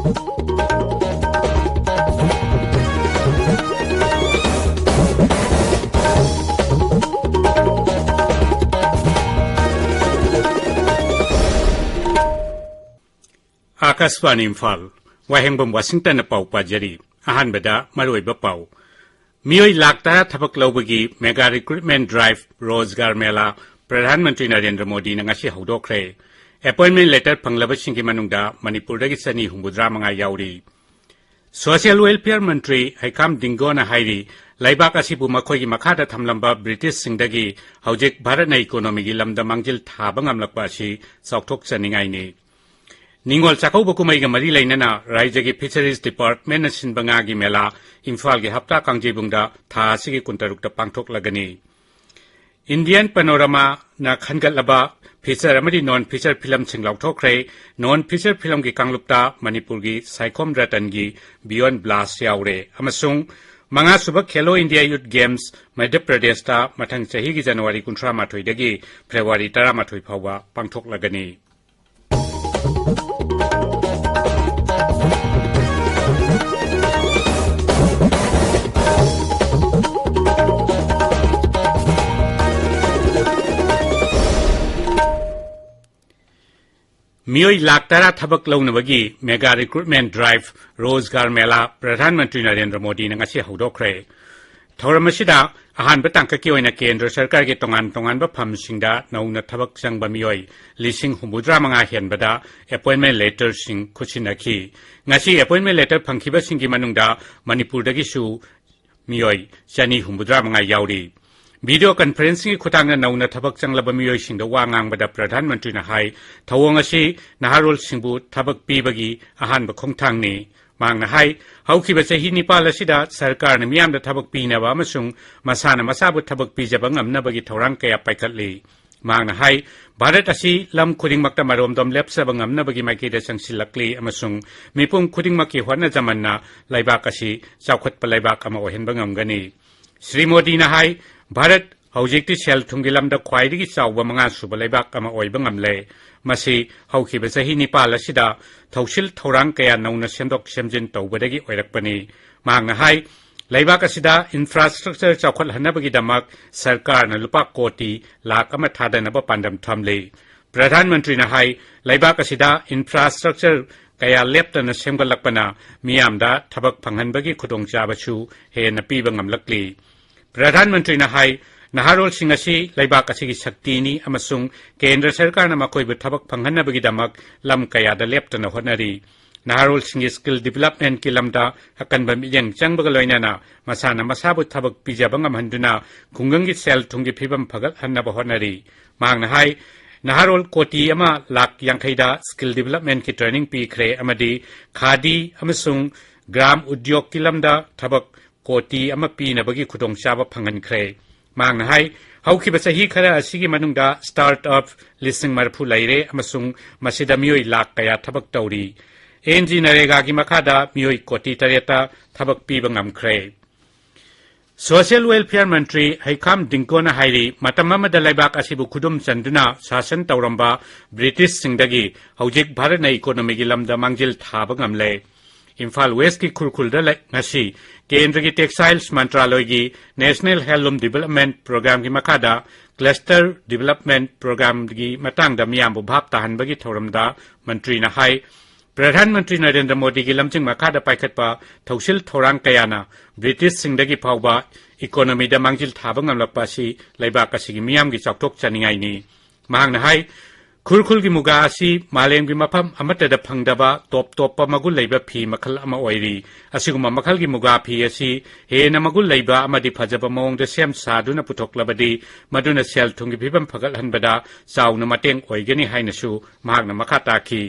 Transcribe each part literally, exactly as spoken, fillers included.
ꯑꯥꯀꯥꯁꯕꯥꯅꯤ ꯏꯝꯐꯥꯜ, ꯋꯥꯍꯦꯡꯕꯝ ꯋꯥꯁꯤꯡꯇꯟꯅ ꯄꯥꯎ ꯄꯥꯖꯔꯤ꯫ ꯑꯍꯥꯟꯕꯗ ꯃꯔꯨꯑꯣꯏꯕ ꯄꯥꯎ꯫ ꯃꯤꯑꯣꯏ ꯂꯥꯈ ꯇꯔꯥ ꯊꯕꯛ ꯂꯧꯕꯒꯤ mega recruitment drive ꯔꯣꯖꯒꯥꯔ ꯃꯦꯂꯥ ꯄ꯭ꯔꯙꯥꯟ ꯃꯟꯇ꯭ꯔꯤ ꯅꯔꯦꯟꯗ꯭ꯔ ꯃꯣꯗꯤꯅ ꯉꯁꯤ ꯍꯧꯗꯣꯛꯈ꯭ꯔꯦ꯫ Appointment letter ꯐꯪꯂꯕꯁꯤꯡꯒꯤ ꯃꯅꯨꯡꯗ ꯃꯅꯤꯄꯨꯔꯗꯒꯤ ꯆꯅꯤ ꯍꯨꯝꯐꯨꯇꯔꯥ ꯃꯉꯥ ꯌꯥꯎꯔꯤ꯫ Social Welfare ꯃꯟꯇ꯭ꯔꯤ ꯍꯩꯈꯥꯝ ꯗꯤꯡꯒꯣꯅ ꯍꯥꯏꯔꯤ, ꯂꯩꯕꯥꯛ ꯑꯁꯤꯕꯨ ꯃꯈꯣꯏꯒꯤ ꯃꯈꯥꯗ ꯊꯝꯂꯝꯕ ꯕ꯭ꯔꯤꯇꯤꯁꯁꯤꯡꯗꯒꯤ ꯍꯧꯖꯤꯛ ꯚꯥꯔꯠꯅ economyꯒꯤ ꯂꯝꯗ ꯃꯥꯡꯖꯤꯜ ꯊꯥꯕ ꯉꯝꯂꯛꯄ ꯑꯁꯤ ꯆꯥꯎꯊꯣꯛꯆꯅꯤꯡꯉꯥꯏꯅꯤ꯫ ꯅꯤꯉꯣꯜ ꯆꯥꯛꯀꯧꯕ ꯀꯨꯝꯍꯩꯒ ꯃꯔꯤ ꯂꯩꯅꯅ ꯔꯥꯏꯖ꯭ꯌꯒꯤ Fisheries Departmentꯅ ꯁꯤꯟꯕ ꯉꯥꯒꯤ ꯃꯦꯂꯥ ꯏꯝꯐꯥꯜꯒꯤ ꯍꯞꯇꯥ ꯀꯥꯡꯖꯩꯕꯨꯡꯗ ꯊꯥ ꯑꯁꯤꯒꯤ ꯀꯨꯟꯇꯔꯨꯛꯇ ꯄꯥꯡꯊꯣꯛꯂꯒꯅꯤ꯫ Indian Panoramana ꯈꯟꯒꯠꯂꯕ feature ꯑꯃꯗꯤ non feature filmꯁꯤꯡ ꯂꯥꯎꯊꯣꯛꯈ꯭ꯔꯦ꯫ Non feature filmꯒꯤ ꯀꯥꯡꯂꯨꯞꯇ ꯃꯅꯤꯄꯨꯔꯒꯤ ꯁꯥꯏꯈꯣꯝ ꯔꯇꯟꯒꯤ Beyond Blast ꯌꯥꯎꯔꯦ꯫ ꯑꯃꯁꯨꯡ ꯃꯉꯥꯁꯨꯕ Khelo India Youth Games ꯃꯙ꯭ꯌ ꯄ꯭ꯔꯗꯦꯁꯇ ꯃꯊꯪ ꯆꯍꯤꯒꯤ ꯖꯅꯋꯥꯔꯤ ꯀꯨꯟꯊ꯭ꯔꯥ ꯃꯥꯊꯣꯏꯗꯒꯤ ꯐꯦꯕ꯭ꯔꯨꯋꯥꯔꯤ ꯇꯔꯥꯃꯥꯊꯣꯏ ꯐꯥꯎꯕ ꯄꯥꯡꯊꯣꯛꯂꯒꯅꯤ꯫ ꯃꯤꯑꯣꯏ ꯂꯥꯈ ꯇꯔꯥ ꯊꯕꯛ ꯂꯧꯅꯕꯒꯤ mega recruitment drive ꯔꯣꯖꯒꯥꯔ ꯃꯦꯂꯥ ꯄ꯭ꯔꯙꯥꯟ ꯃꯟꯇ꯭ꯔꯤ ꯅꯔꯦꯟꯗ꯭ꯔ ꯃꯣꯗꯤꯅ ꯉꯁꯤ ꯍꯧꯗꯣꯛꯈ꯭ꯔꯦ꯫ ꯊꯧꯔꯝ ꯑꯁꯤꯗ ꯑꯍꯥꯟꯕ ꯇꯥꯡꯀꯛꯀꯤ ꯑꯣꯏꯅ ꯀꯦꯟꯗ꯭ꯔ ꯁꯔꯀꯥꯔꯒꯤ ꯇꯣꯉꯥꯟ ꯇꯣꯉꯥꯟꯕ ꯐꯝꯁꯤꯡꯗ ꯅꯧꯅ ꯊꯕꯛ ꯆꯪꯕ ꯃꯤꯑꯣꯏ ꯂꯤꯁꯤꯡ ꯍꯨꯝꯐꯨꯇꯔꯥ ꯃꯉꯥ ꯍꯦꯟꯕꯗ appointment letterꯁꯤꯡ ꯈꯨꯠꯁꯤꯟꯅꯈꯤ꯫ ꯉꯁꯤ appointment letter ꯐꯪꯈꯤꯕꯁꯤꯡꯒꯤ ꯃꯅꯨꯡꯗ ꯃꯅꯤꯄꯨꯔꯗꯒꯤꯁꯨ ꯃꯤꯑꯣꯏ ꯆꯅꯤ ꯍꯨꯝꯐꯨꯇꯔꯥ ꯃꯉꯥ ꯌꯥꯎꯔꯤ꯫ Video conferencingꯒꯤ ꯈꯨꯠꯊꯥꯡꯗ ꯅꯧꯅ ꯊꯕꯛ ꯆꯪꯂꯕ ꯃꯤꯑꯣꯏꯁꯤꯡꯗ ꯋꯥ ꯉꯥꯡꯕꯗ ꯄ꯭ꯔꯙꯥꯟ ꯃꯟꯇ꯭ꯔꯤꯅ ꯍꯥꯏ, ꯊꯧꯑꯣꯡ ꯑꯁꯤ ꯅꯍꯥꯔꯣꯜꯁꯤꯡꯕꯨ ꯊꯕꯛ ꯄꯤꯕꯒꯤ ꯑꯍꯥꯟꯕ ꯈꯣꯡꯊꯥꯡꯅꯤ꯫ ꯃꯍꯥꯛꯅ ꯍꯥꯏ, ꯍꯧꯈꯤꯕ ꯆꯍꯤ ꯅꯤꯄꯥꯜ ꯑꯁꯤꯗ ꯁꯔꯀꯥꯔꯅ ꯃꯤꯌꯥꯝꯗ ꯊꯕꯛ ꯄꯤꯅꯕ ꯑꯃꯁꯨꯡ ꯃꯁꯥꯅ ꯃꯁꯥꯕꯨ ꯊꯕꯛ ꯄꯤꯖꯕ ꯉꯝꯅꯕꯒꯤ ꯊꯧꯔꯥꯡ ꯀꯌꯥ ꯄꯥꯏꯈꯠꯂꯤ꯫ ꯃꯍꯥꯛꯅ ꯍꯥꯏ, ꯚꯥꯔꯠ ꯑꯁꯤ ꯂꯝ ꯈꯨꯗꯤꯡꯃꯛꯇ ꯃꯔꯣꯝꯗꯣꯝ ꯂꯦꯞꯆꯕ ꯉꯝꯅꯕꯒꯤ ꯃꯥꯏꯀꯩꯗ ꯆꯪꯁꯤꯜꯂꯛꯂꯤ ꯑꯃꯁꯨꯡ ꯃꯤꯄꯨꯝ ꯈꯨꯗꯤꯡꯃꯛꯀꯤ ꯍꯣꯠꯅꯖꯃꯟꯅ ꯂꯩꯕꯥꯛ ꯑꯁꯤ ꯆꯥꯎꯈꯠꯄ ꯂꯩꯕꯥꯛ ꯑꯃ ꯑꯣꯏꯍꯟꯕ ꯉꯝꯒꯅꯤ꯫ ꯁ꯭ꯔꯤ ꯃꯣꯗꯤꯅ ꯍꯥꯏ, ꯚꯥꯔꯠ ꯍꯧꯖꯤꯛꯇꯤ ꯁꯦꯜ ꯊꯨꯝꯒꯤ ꯂꯝꯗ ꯈ꯭ꯋꯥꯏꯗꯒꯤ ꯆꯥꯎꯕ ꯃꯉꯥ ꯁꯨꯕ ꯂꯩꯕꯥꯛ ꯑꯃ ꯑꯣꯏꯕ ꯉꯝꯂꯦ꯫ ꯃꯁꯤ ꯍꯧꯈꯤꯕ ꯆꯍꯤ ꯅꯤꯄꯥꯜ ꯑꯁꯤꯗ ꯊꯧꯁꯤꯜ ꯊꯧꯔꯥꯡ ꯀꯌꯥ ꯅꯧꯅ ꯁꯦꯝꯗꯣꯛ ꯁꯦꯝꯖꯤꯟ ꯇꯧꯕꯗꯒꯤ ꯑꯣꯏꯔꯛꯄꯅꯤ꯫ ꯃꯍꯥꯛꯅ ꯍꯥꯏ, ꯂꯩꯕꯥꯛ ꯑꯁꯤꯗ ꯏꯟꯐ꯭ꯔꯥꯁ꯭ꯇ꯭ꯔꯛꯆꯔ ꯆꯥꯎꯈꯠꯍꯟꯅꯕꯒꯤꯗꯃꯛ ꯁꯔꯀꯥꯔꯅ ꯂꯨꯄꯥ ꯀꯣꯇꯤ ꯂꯥꯈ ꯑꯃ ꯊꯥꯗꯅꯕ ꯄꯥꯟꯗꯝ ꯊꯝꯂꯤ꯫ ꯄ꯭ꯔꯙꯥꯟ ꯃꯟꯇ꯭ꯔꯤꯅ ꯍꯥꯏ, ꯂꯩꯕꯥꯛ ꯑꯁꯤꯗ ꯏꯟꯐ꯭ꯔꯥꯁ꯭ꯇ꯭ꯔꯛꯆꯔ ꯀꯌꯥ ꯂꯦꯞꯇꯅ ꯁꯦꯝꯒꯠꯂꯛꯄꯅ ꯃꯤꯌꯥꯝꯗ ꯊꯕꯛ ꯐꯪꯍꯟꯕꯒꯤ ꯈꯨꯗꯣꯡꯆꯥꯕꯁꯨ ꯍꯦꯟꯅ ꯄꯤꯕ ꯉꯝꯂꯛꯂꯤ꯫ ꯄ꯭ꯔꯙꯥꯟ ꯃꯟꯇ꯭ꯔꯤꯅ ꯍꯥꯏ, ꯅꯍꯥꯔꯣꯜꯁꯤꯡ ꯑꯁꯤ ꯂꯩꯕꯥꯛ ꯑꯁꯤꯒꯤ ꯁꯛꯇꯤꯅꯤ ꯑꯃꯁꯨꯡ ꯀꯦꯟꯗ꯭ꯔ ꯁꯔꯀꯥꯔꯅ ꯃꯈꯣꯏꯕꯨ ꯊꯕꯛ ꯐꯪꯍꯟꯅꯕꯒꯤꯗꯃꯛ ꯂꯝ ꯀꯌꯥꯗ ꯂꯦꯞꯇꯅ ꯍꯣꯠꯅꯔꯤ꯫ ꯅꯍꯥꯔꯣꯜꯁꯤꯡꯒꯤ ꯁ꯭ꯀꯤꯜ ꯗꯤꯕꯦꯂꯞꯃꯦꯟꯠꯀꯤ ꯂꯝꯗ ꯑꯀꯟꯕ ꯃꯤꯠꯌꯦꯡ ꯆꯪꯕꯒ ꯂꯣꯏꯅꯅ ꯃꯁꯥꯅ ꯃꯁꯥꯕꯨ ꯊꯕꯛ ꯄꯤꯖꯕ ꯉꯝꯍꯟꯗꯨꯅ ꯈꯨꯡꯒꯪꯒꯤ ꯁꯦꯜ ꯊꯨꯝꯒꯤ ꯐꯤꯕꯝ ꯐꯒꯠꯍꯟꯅꯕ ꯍꯣꯠꯅꯔꯤ꯫ ꯃꯍꯥꯛꯅ ꯍꯥꯏ, ꯅꯍꯥꯔꯣꯜ ꯀꯣꯇꯤ ꯑꯃ ꯂꯥꯈ ꯌꯥꯡꯈꯩꯗ ꯁ꯭ꯀꯤꯜ ꯗꯤꯕꯦꯂꯞꯃꯦꯟꯠꯀꯤ ꯇ꯭ꯔꯦꯅꯤꯡ ꯄꯤꯈ꯭ꯔꯦ ꯑꯃꯗꯤ ꯈꯥꯗꯤ ꯑꯃꯁꯨꯡ ꯒ꯭ꯔꯥꯝ ꯎꯗ꯭ꯌꯣꯒꯀꯤ ꯂꯝꯗ ꯊꯕꯛ ꯀꯣꯇꯤ ꯑꯃ ꯄꯤꯅꯕꯒꯤ ꯈꯨꯗꯣꯡꯆꯥꯕ ꯐꯪꯍꯟꯈ꯭ꯔꯦ꯫ ꯃꯍꯥꯛꯅ ꯍꯥꯏ, ꯍꯧꯈꯤꯕ ꯆꯍꯤ ꯈꯔ ꯑꯁꯤꯒꯤ ꯃꯅꯨꯡꯗ ꯁ꯭ꯇꯥꯔꯠ ꯑꯞ ꯂꯤꯁꯤꯡ ꯃꯔꯤꯐꯨ ꯂꯩꯔꯦ ꯑꯃꯁꯨꯡ ꯃꯁꯤꯗ ꯃꯤꯑꯣꯏ ꯂꯥꯈ ꯀꯌꯥ ꯊꯕꯛ ꯇꯧꯔꯤ꯫ ꯑꯦꯟ ꯖꯤ ꯅꯔꯦꯒꯥꯒꯤ ꯃꯈꯥꯗ ꯃꯤꯑꯣꯏ ꯀꯣꯇꯤ ꯇꯔꯦꯠꯇ ꯊꯕꯛ ꯄꯤꯕ ꯉꯝꯈ꯭ꯔꯦ꯫ ꯁꯣꯁꯤꯌꯦꯜ ꯋꯦꯜꯐꯤꯌꯔ ꯃꯟꯇ꯭ꯔꯤ ꯍꯩꯈꯥꯝ ꯗꯤꯡꯀꯣꯅ ꯍꯥꯏꯔꯤ, ꯃꯇꯝ ꯑꯃꯗ ꯂꯩꯕꯥꯛ ꯑꯁꯤꯕꯨ ꯈꯨꯗꯨꯝ ꯆꯟꯗꯨꯅ ꯁꯥꯁꯟ ꯇꯧꯔꯝꯕ ꯕ꯭ꯔꯤꯇꯤꯁꯁꯤꯡꯗꯒꯤ ꯍꯧꯖꯤꯛ ꯚꯥꯔꯠꯅ ꯏꯀꯣꯅꯣꯃꯤꯒꯤ ꯂꯝꯗ ꯃꯥꯡꯖꯤꯜ ꯊꯥꯕ ꯉꯝꯂꯦ꯫ ꯏꯝꯐꯥꯜ ꯋꯦꯁ꯭ꯠꯀꯤ ꯈꯨꯔꯈꯨꯜꯗ ꯂꯩ-, ꯉꯁꯤ ꯀꯦꯟꯗ꯭ꯔꯒꯤ ꯇꯦꯛꯁꯇꯥꯏꯜꯁ ꯃꯟꯇ꯭ꯔꯥꯂꯣꯏꯒꯤ ꯅꯦꯁꯅꯦꯜ ꯍꯦꯟꯂꯨꯝ ꯗꯤꯕꯦꯂꯞꯃꯦꯟꯠ ꯄ꯭ꯔꯣꯒ꯭ꯔꯥꯝꯒꯤ ꯃꯈꯥꯗ ꯀ꯭ꯂꯁꯇꯔ ꯗꯤꯕꯦꯂꯞꯃꯦꯟꯠ ꯄ꯭ꯔꯣꯒ꯭ꯔꯥꯝꯒꯤ ꯃꯇꯥꯡꯗ ꯃꯤꯌꯥꯝꯕꯨ ꯚꯥꯞ ꯇꯥꯍꯟꯕꯒꯤ ꯊꯧꯔꯝꯗ ꯃꯟꯇ꯭ꯔꯤꯅ ꯍꯥꯏ, ꯄ꯭ꯔꯙꯥꯟ ꯃꯟꯇ꯭ꯔꯤ ꯅꯔꯦꯟꯗ꯭ꯔ ꯃꯣꯗꯤꯒꯤ ꯂꯝꯖꯤꯡ ꯃꯈꯥꯗ ꯄꯥꯏꯈꯠꯄ ꯊꯧꯁꯤꯜ ꯊꯧꯔꯥꯡ ꯀꯌꯥꯅ ꯕ꯭ꯔꯤꯇꯤꯁꯁꯤꯡꯗꯒꯤ ꯐꯥꯎꯕ ꯏꯀꯣꯅꯣꯃꯤꯗ ꯃꯥꯡꯖꯤꯜ ꯊꯥꯕ ꯉꯝꯂꯛꯄ ꯑꯁꯤ ꯂꯩꯕꯥꯛ ꯑꯁꯤꯒꯤ ꯃꯤꯌꯥꯝꯒꯤ ꯆꯥꯎꯊꯣꯛꯆꯅꯤꯡꯉꯥꯏꯅꯤ꯫ ꯃꯍꯥꯛꯅ ꯍꯥꯏ, ꯈꯨꯔꯈꯨꯜꯒꯤ ꯃꯨꯒꯥ ꯑꯁꯤ ꯃꯥꯂꯦꯝꯒꯤ ꯃꯐꯝ ꯑꯃꯠꯇꯗ ꯐꯪꯗꯕ ꯇꯣꯞ ꯇꯣꯞꯄ ꯃꯒꯨꯟ ꯂꯩꯕ ꯐꯤ ꯃꯈꯜ ꯑꯃ ꯑꯣꯏꯔꯤ꯫ ꯑꯁꯤꯒꯨꯝꯕ ꯃꯈꯜꯒꯤ ꯃꯨꯒꯥ ꯐꯤ ꯑꯁꯤ ꯍꯦꯟꯅ ꯃꯒꯨꯟ ꯂꯩꯕ ꯑꯃꯗꯤ ꯐꯖꯕ ꯃꯑꯣꯡꯗ ꯁꯦꯝ ꯁꯥꯗꯨꯅ ꯄꯨꯊꯣꯛꯂꯕꯗꯤ ꯃꯗꯨꯅ ꯁꯦꯜ ꯊꯨꯝꯒꯤ ꯐꯤꯕꯝ ꯐꯒꯠꯍꯟꯕꯗ ꯆꯥꯎꯅ ꯃꯇꯦꯡ ꯑꯣꯏꯒꯅꯤ ꯍꯥꯏꯅꯁꯨ ꯃꯍꯥꯛꯅ ꯃꯈꯥ ꯇꯥꯈꯤ꯫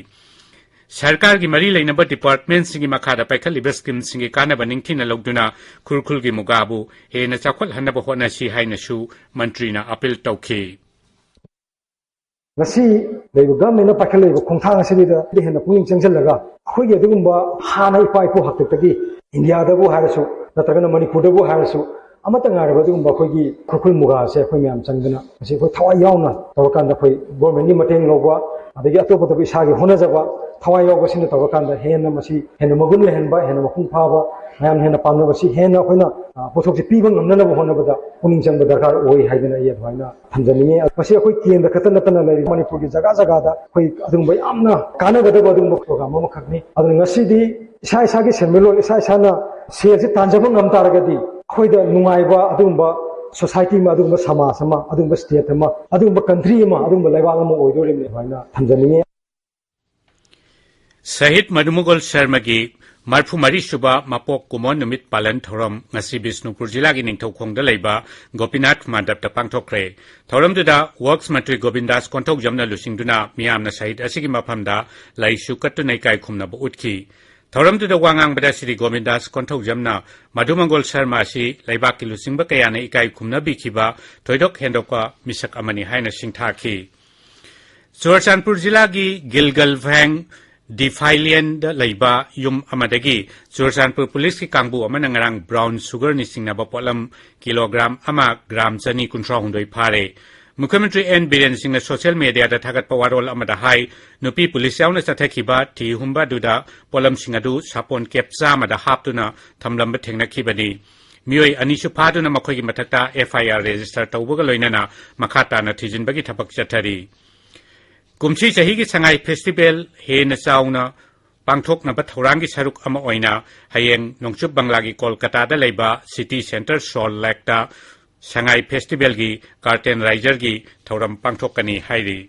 ꯁꯔꯀꯥꯔꯒꯤ ꯃꯔꯤ ꯂꯩꯅꯕ ꯗꯤꯄꯥꯔꯠꯃꯦꯟꯠꯁꯤꯡꯒꯤ ꯃꯈꯥꯗ ꯄꯥꯏꯈꯠꯂꯤꯕ ꯁ꯭ꯀꯤꯝꯁꯤꯡꯒꯤ ꯀꯥꯟꯅꯕ ꯅꯤꯡꯊꯤꯅ ꯂꯧꯗꯨꯅ ꯈꯨꯔꯈꯨꯜꯒꯤ ꯃꯨꯒꯥꯕꯨ ꯍꯦꯟꯅ ꯆꯥꯎꯈꯠꯍꯟꯅꯕ ꯍꯣꯠꯅꯁꯤ ꯍꯥꯏꯅꯁꯨ ꯃꯟꯇ꯭ꯔꯤꯅ ꯑꯄꯤꯜ ꯇꯧꯈꯤ꯫ ꯉꯁꯤ ꯂꯩꯔꯤꯕ ꯒꯚꯔꯟꯃꯦꯟꯠꯅ ꯄꯥꯏꯈꯠꯂꯛꯏꯕ ꯈꯣꯡꯊꯥꯡ ꯑꯁꯤꯗ ꯍꯦꯟꯅ ꯄꯨꯛꯅꯤꯡ ꯆꯪꯁꯤꯜꯂꯒ ꯑꯩꯈꯣꯏꯒꯤ ꯑꯗꯨꯒꯨꯝꯕ ꯍꯥꯟꯅ ꯏꯄꯥ ꯏꯄꯨ ꯍꯥꯛꯇꯛꯇꯒꯤ ꯏꯟꯗꯤꯌꯥꯗꯕꯨ ꯍꯥꯏꯔꯁꯨ ꯅꯠꯇ꯭ꯔꯒꯅ ꯃꯅꯤꯄꯨꯔꯗꯕꯨ ꯍꯥꯏꯔꯁꯨ ꯑꯃꯠꯇ ꯉꯥꯏꯔꯕ ꯑꯗꯨꯒꯨꯝꯕ ꯑꯩꯈꯣꯏꯒꯤ ꯈꯨꯔꯈꯨꯜ ꯃꯨꯒꯥꯁꯦ ꯑꯩꯈꯣꯏ ꯃꯌꯥꯝ ꯆꯪꯗꯅ ꯃꯁꯤ ꯑꯩꯈꯣꯏ ꯊꯋꯥꯏ ꯌꯥꯎꯅ ꯇꯧꯔꯀꯥꯟꯗ ꯑꯩꯈꯣꯏ ꯒꯣꯔꯃꯦꯟꯒꯤ ꯃꯇꯦꯡ ꯂꯧꯕ, ꯑꯗꯒꯤ ꯑꯇꯣꯞ ꯑꯇꯣꯞꯄ ꯏꯁꯥꯒꯤ ꯍꯣꯠꯅꯖꯕ, ꯊꯋꯥꯏ ꯌꯥꯎꯕꯁꯤꯡꯅ ꯇꯧꯔꯀꯥꯟꯗ ꯍꯦꯟꯅ ꯃꯁꯤ ꯍꯦꯟꯅ ꯃꯒꯨꯟ ꯂꯩꯍꯟꯕ, ꯍꯦꯟꯅ ꯃꯄꯨꯡ ꯐꯥꯕ, ꯃꯌꯥꯝꯅ ꯍꯦꯟꯅ ꯄꯥꯝꯅꯕ, ꯁꯤ ꯍꯦꯟꯅ ꯑꯩꯈꯣꯏꯅ, ꯑ, ꯄꯣꯠꯊꯣꯛꯁꯤ ꯄꯤꯕ ꯉꯝꯅꯅꯕ ꯍꯣꯠꯅꯕꯗ ꯄꯨꯛꯅꯤꯡ ꯆꯪꯕ ꯗꯔꯀꯥꯔ ꯑꯣꯏ ꯍꯥꯏꯗꯅ ꯑꯩ ꯑꯗꯨꯃꯥꯏꯅ ꯊꯝꯖꯅꯤꯡꯉꯤ꯫ ꯃꯁꯤ ꯑꯩꯈꯣꯏ ꯀꯦꯟꯗ꯭ꯔ ꯈꯛꯇ ꯅꯠꯇꯅ ꯂꯩꯔꯤꯕ ꯃꯅꯤꯄꯨꯔꯒꯤ ꯖꯒꯥ ꯖꯒꯥꯗ ꯑꯩꯈꯣꯏ ꯑꯗꯨꯒꯨꯝꯕ ꯌꯥꯝꯅ ꯀꯥꯟꯅꯒꯗꯕ ꯑꯗꯨꯒꯨꯝꯕ ꯄ꯭ꯔꯣꯒ꯭ꯔꯥꯝ ꯑꯃꯈꯛꯅꯤ꯫ ꯑꯗꯨꯅ ꯉꯁꯤꯗꯤ ꯏꯁꯥ ꯏꯁꯥꯒꯤ ꯁꯦꯟꯃꯤꯠꯂꯣꯟ, ꯏꯁꯥ ꯏꯁꯥꯅ ꯁꯦꯜꯁꯤ ꯇꯥꯟꯖꯕ ꯉꯝ ꯇꯥꯔꯒꯗꯤ ꯑꯩꯈꯣꯏꯗ ꯅꯨꯡꯉꯥꯏꯕ ꯑꯗꯨꯒꯨꯝꯕ ꯁꯣꯁꯥꯏꯇꯤ ꯑꯃ, ꯑꯗꯨꯒꯨꯝꯕ ꯁꯃꯥꯖ ꯑꯃ, ꯑꯗꯨꯒꯨꯝꯕ ꯁ꯭ꯇꯦꯠ ꯑꯃ, ꯑꯗꯨꯒꯨꯝꯕ ꯀꯟꯇ꯭ꯔꯤ ꯑꯃ, ꯑꯗꯨꯒꯨꯝꯕ ꯂꯩꯕꯥꯛ ꯑꯃ ꯑꯣꯏꯗꯣꯔꯤꯕꯅꯤ ꯍꯥꯏꯅ ꯊꯝꯖꯅꯤꯡꯉꯤ꯫ ꯁꯍꯤꯗ ꯃꯗꯨꯃꯒꯣꯜ ꯁꯔꯃꯒꯤ ꯃꯔꯤꯐꯨ ꯃꯔꯤ ꯁꯨꯕ ꯃꯄꯣꯛ ꯀꯨꯝꯑꯣꯟ ꯅꯨꯃꯤꯠ ꯄꯥꯂꯟ ꯊꯧꯔꯝ ꯉꯁꯤ ꯕꯤꯁꯅꯨꯄꯨꯔ ꯖꯤꯂꯥꯒꯤ ꯅꯤꯡꯊꯧꯈꯣꯡꯗ ꯂꯩꯕ ꯒꯣꯄꯤꯅꯥꯊ ꯃꯟꯗꯞꯇ ꯄꯥꯡꯊꯣꯛꯈ꯭ꯔꯦ꯫ ꯊꯧꯔꯝꯗꯨꯗ ꯋꯔꯛꯁ ꯃꯟꯇ꯭ꯔꯤ ꯒꯣꯕꯤꯟꯗꯥꯁ ꯀꯣꯟꯊꯧꯖꯝꯅ ꯂꯨꯆꯤꯡꯗꯨꯅ ꯃꯤꯌꯥꯝꯅ ꯁꯍꯤꯗ ꯑꯁꯤꯒꯤ ꯃꯐꯝꯗ ꯂꯩꯁꯨ ꯀꯠꯇꯨꯅ ꯏꯀꯥꯏ ꯈꯨꯝꯅꯕ ꯎꯠꯈꯤ꯫ ꯊꯧꯔꯝꯗꯨꯗ ꯋꯥ ꯉꯥꯡꯕꯗ ꯁ꯭ꯔꯤ ꯒꯣꯕꯤꯟꯗꯥꯁ ꯀꯣꯟꯊꯧꯖꯝꯅ ꯃꯗꯨꯃꯪꯒꯣꯜ ꯁꯔꯃ ꯑꯁꯤ ꯂꯩꯕꯥꯛꯀꯤ ꯂꯨꯆꯤꯡꯕ ꯀꯌꯥꯅ ꯏꯀꯥꯏ ꯈꯨꯝꯅꯕꯤꯈꯤꯕ ꯊꯣꯏꯗꯣꯛ ꯍꯦꯟꯗꯣꯛꯄ ꯃꯤꯁꯛ ꯑꯃꯅꯤ ꯍꯥꯏꯅ ꯁꯤꯡꯊꯥꯈꯤ꯫ ꯆꯨꯔꯆꯥꯟꯄꯨꯔ ꯖꯤꯂꯥꯒꯤ ꯒꯤꯜꯒꯜ ꯚꯦꯡ ꯗꯤꯐꯥꯏꯂꯤꯌꯟꯗ ꯂꯩꯕ ꯌꯨꯝ ꯑꯃꯗꯒꯤ ꯆꯨꯔꯆꯥꯟꯄꯨꯔ ꯄꯨꯂꯤꯁꯀꯤ ꯀꯥꯡꯕꯨ ꯑꯃꯅ ꯉꯔꯥꯡ ꯕ꯭ꯔꯥꯎꯟ ꯁꯨꯒꯔꯅꯤ ꯆꯤꯡꯅꯕ ꯄꯣꯠꯂꯝ ꯀꯤꯂꯣꯒ꯭ꯔꯥꯝ ꯑꯃ ꯒ꯭ꯔꯥꯝ ꯆꯅꯤ ꯀꯨꯟꯊ꯭ꯔꯥ ꯍꯨꯝꯗꯣꯏ ꯐꯥꯔꯦ꯫ ꯃꯨꯈ꯭ꯌꯃꯟꯇ꯭ꯔꯤ ꯑꯦꯟ ꯕꯤꯔꯦꯟ ꯁꯤꯡꯅ ꯁꯣꯁꯤꯌꯦꯜ ꯃꯦꯗꯤꯌꯥꯗ ꯊꯥꯒꯠꯄ ꯋꯥꯔꯣꯜ ꯑꯃꯗ ꯍꯥꯏ, ꯅꯨꯄꯤ ꯄꯨꯂꯤꯁ ꯌꯥꯎꯅ ꯆꯠꯊꯈꯤꯕ ꯊꯤ ꯍꯨꯝꯕ ꯑꯗꯨꯗ ꯄꯣꯠꯂꯝꯁꯤꯡ ꯑꯗꯨ ꯁꯥꯄꯣꯟ ꯀꯦꯞ ꯆꯥꯝꯃꯗ ꯍꯥꯞꯇꯨꯅ ꯊꯝꯂꯝꯕ ꯊꯦꯡꯅꯈꯤꯕꯅꯤ꯫ ꯃꯤꯑꯣꯏ ꯑꯅꯤꯁꯨ ꯐꯥꯗꯨꯅ ꯃꯈꯣꯏꯒꯤ ꯃꯊꯛꯇ ꯑꯦꯐ ꯑꯥꯏ ꯑꯥꯔ ꯔꯦꯖꯤꯁꯇꯔ ꯇꯧꯕꯒ ꯂꯣꯏꯅꯅ ꯃꯈꯥ ꯇꯥꯅ ꯊꯤꯖꯤꯟꯕꯒꯤ ꯊꯕꯛ ꯆꯠꯊꯔꯤ꯫ ꯀꯨꯝꯁꯤ ꯆꯍꯤꯒꯤ ꯁꯉꯥꯏ ꯐꯦꯁꯇꯤꯚꯦꯜ ꯍꯦꯟꯅ ꯆꯥꯎꯅ ꯄꯥꯡꯊꯣꯛꯅꯕ ꯊꯧꯔꯥꯡꯒꯤ ꯁꯔꯨꯛ ꯑꯃ ꯑꯣꯏꯅ ꯍꯌꯦꯡ ꯅꯣꯡꯆꯨꯞ ꯕꯪꯂꯥꯒꯤ ꯀꯣꯜꯀꯇꯥꯗ ꯂꯩꯕ ꯁꯤꯇꯤ ꯁꯦꯟꯇꯔ ꯁꯣꯜ ꯂꯦꯛꯇ ꯁꯉꯥꯏ ꯐꯦꯁꯇꯤꯚꯦꯜꯒꯤ ꯀꯥꯔꯇꯦꯟ ꯔꯥꯏꯖꯔꯒꯤ ꯊꯧꯔꯝ ꯄꯥꯡꯊꯣꯛꯀꯅꯤ ꯍꯥꯏꯔꯤ꯫